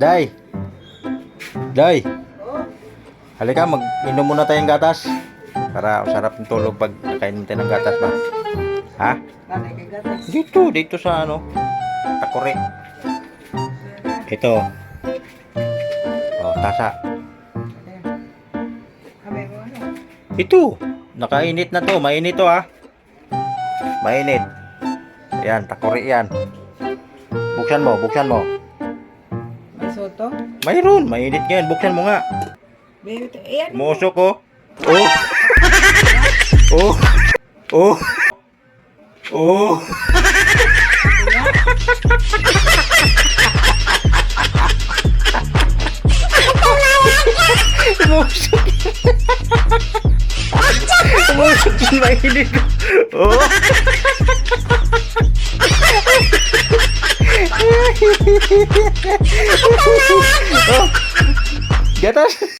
Day. Day. Halika, mag-inom muna tayong gatas. Para sarap ng tulog pag nakainom tayo ng gatas ba? Ha? Nanay kay gatas. Dito, dito sa ano? Takore. Ito. Oh, tasa. Kami mo ano? Ito. Nakainit na to. Mainit to ah. Mainit. Yan, takore yan. Buksan mo, buksan mo. May soto? Mayroon, mainit ngayon. Buksan mo nga. Baby, ito. Eh, ano? Umusok oh. Oh. Oh. Oh. Oh. Umusok. Umusok yung mainit. Oh. Oh. Gatas.